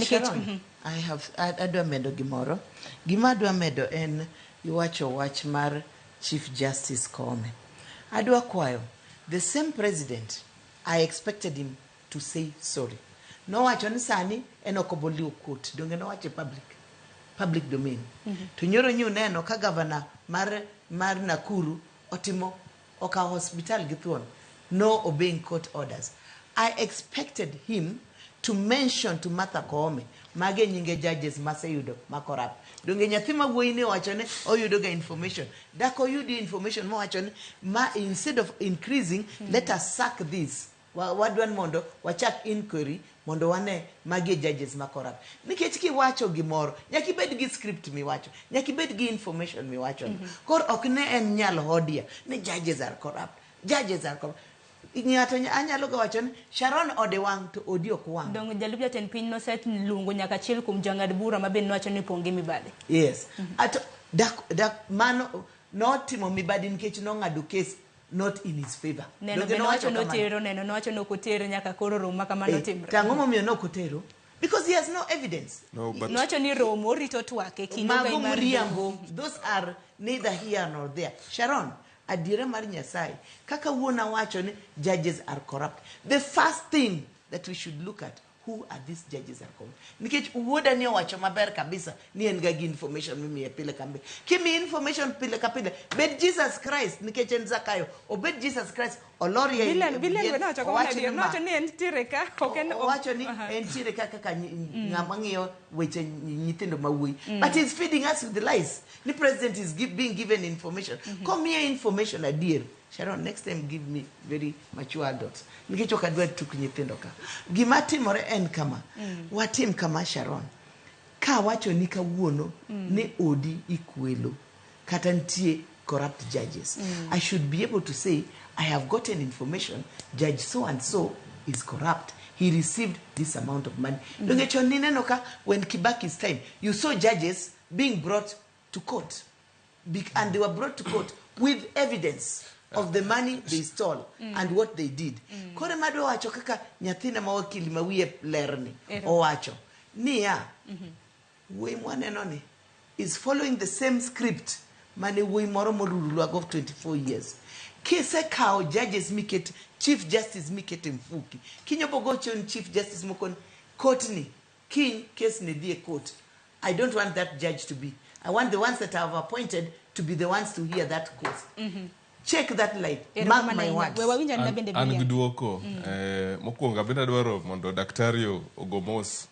Nikech Sharon, I have adwa medo gimoro. Gima adwa medo en iwacho wach mar Chief Justice Koome. Adwa kwayo the same president, I expected him to say sorry. Nowacho ni sani en ok oboluwo court. Donge nowacho e public domain. To nyoro nyi uneno ka governor mar Nakuru otimo okawo hospital gi thuon no obeying court orders. I expected him to mention to Martha Koome mage nyinge judges maseyudo ma corrupt. Donge nyathi ma wuoyi ni owacho ni oyudo ga information. Dak oyudi information mowacho ni ma instead of increasing, let us sack this. Wadwa ni mondo wachak inquiry mondo wane magi e judges ma corrupt. Nikech kiwacho gimoro, nyaka ibed gi script miwacho, nyaka ibed gi information miwacho. Koro ok ne en nyal hodia ni judges are corrupt. Judges are corrupt. Ng'ato anyalo ga wacho ni Sharon ode wang' to odi ok wang'. Dong jalup jatend piny noseluongo nyaka achiel kuom jong'ad bura ma bende nowacho ni pong' gi mibadhi. Yes. Ato dak mano notimo mibadhi nikech nong'ado case not in his favor. Neno Donge be nowacho nowacho kamano? Notero neno nowacho ni ok otero nyaka koro romo ma kamano timre. To ang'o momiyo nok otero? Because he has no evidence. No, but Nowacho ni romo orito twak e kind Mago ogai mar mriambo, those are neither here nor there. Sharon, adiera mar Nyasaye, kaka wuona wacho ni judges are corrupt. The first thing that we should look at, who are these judges are corrupt? Nikech wuoda ni owacho maber kabisa ni en ga gi information mimiye pile ka pile. Kimiyi information pile ka pile, bed Jesus Christ nikech en Zakayo, obed Jesus Christ, olorie Bilen Bilen be nowacho kamano owach ni adier. Nowacho ni entiere ka ok en owacho ni entiere ka kaka ng'ama ng'iyo weche nyithindo ma wuoyi, but he's feeding us with lies ni president is being given information. Komiye information adier, Sharon, next time give me very mature adults nikech ok adwar tuk nyithindo ka. Gima timore en kama, watim kama, Sharon, ka awacho ni kawuono ni odi ikwelo kata nitie corrupt judges, I should be able to say I have gotten information judge so and so is corrupt, he received this amount of money. Donge chon nineno ka when Kibaki's time you saw judges being brought to court, and they were brought to court with evidence of the money they stole and what they did. Koro madwa wacho kaka nyathina ma wakili ma wiye lerni owacho niya, wuoyi mwaneno ni is following the same script mane wuoyi moro morurulwago of 24 years. Kisekawo judges miket chief justice mikete mfuki, kinyobogocho ni chief justice moko court ni kiny case ni dhi e court, I don't want that judge to be, I want the ones that I have appointed to be the ones to hear that case. Check that line, mark my words. We wawinj anena bende An gi Bilian. duoko. Mokwongo abende adwaro mondo daktari ogo mos.